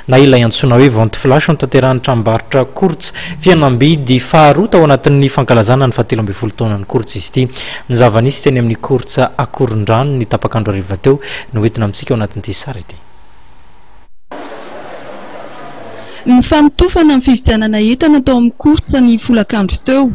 Na ilay antsoina hoe vente flash notanterahin'ny tranombarotra Courts. Fihenam-bidy faharoa tao anatin'ny fankalazana ny fahatelo ambin'ny folo taonan'ny Courts izy ity. Ny zava-nisy teny amin'ny Courts Akorondrano ny tapak'andro hariva teo no hoentina amintsika ao anatin'ity sary ity. Nifanotofana ny fividianana entana tao amin'ny Courts ny folakandro teo.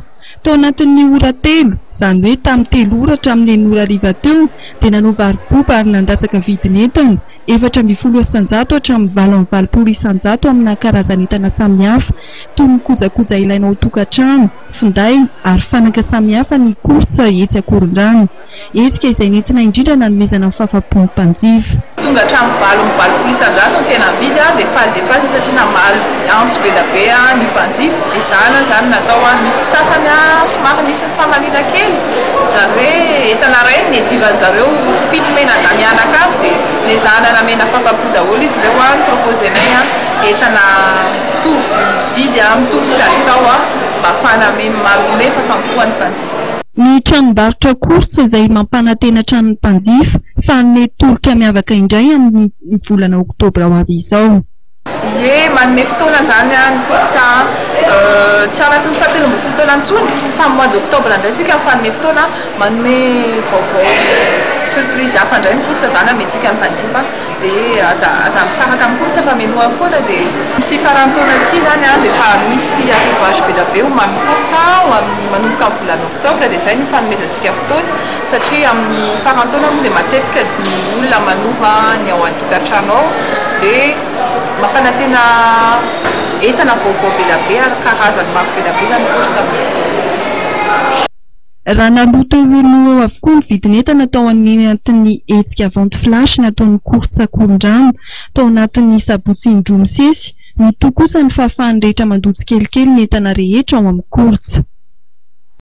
Tao anatin'ny ora telo, izany hoe tamin'ny telo ora hatramin'ny enina ora hariva teo, dia nanao varoboba ary nandatsaka vidin'entana. 14% hatramin'ny 88% amina karazan'entana samihafa, toy ny kojakoja ilaina ao an-tokantrano, finday ary fanaka samihafa ny course etsy Ankorondrano. Hetsika izay nentina indrindra nanomezana ny fahafahampon'ny mpanjifa. Tonga hatramin'ny 88% ny fihenam-bidy dia faly dia faly satria namaly antso be dia be ny mpanjifa. Ezahana izany natao, misy sasany somary nisy ny famaliana kely, izany hoe entana iray no niadivan-dry zareo fito menadahy mianaka avy dia nezahana namena fafa-po daholo izy ireo, ni-proposer-nay entana mitovy vidy, mitovy kalitao mba ahafahana manome fahafaham-po an'ny mpanjifa. Ny tranombarotra Courts izay mampanantena hatrany ny mpanjifa fa hanome tolotra miavaka indray amin'ny volana oktobra ho avy izao. Ie, manome fotoana izany ny Courts tsy ao anatin'ny fahatelo ambin'ny folo taona intsony fa amin'ny mois d'octobre indray tsika mifanome fotoana, manome vaovao surprise hafa indray ny Courts izany amentsika ny mpanjifa dia aza aza misaraka amin'ny Courts fa menoa foana. Dia ity faran'ny taona ity izany dia efa misy arrivage be dia be ho mamin'ny Courts ho amin'ny manomboka amin'ny volana octobre, dia izay no fanomezantsika fotoana satria amin'ny faran'ny taona moa dia matetika ny olona manova ny ao an-tokantrano ao, dia mampanantena entana vaovao be dia be ary karazany maro be dia be izany Courts amin'ny fotoana. Raha naloa teo eo noho eo avokoa ny vidin'entana tao anatin'ny hetsika vente flash nataon'ny Courts Ankorondrano tao anatin'ny sabotsy indroa misesy, mitohy kosa ny fahafahan'ny rehetra mandoa tsikelikely ny entana rehetra ao amin'ny Courts.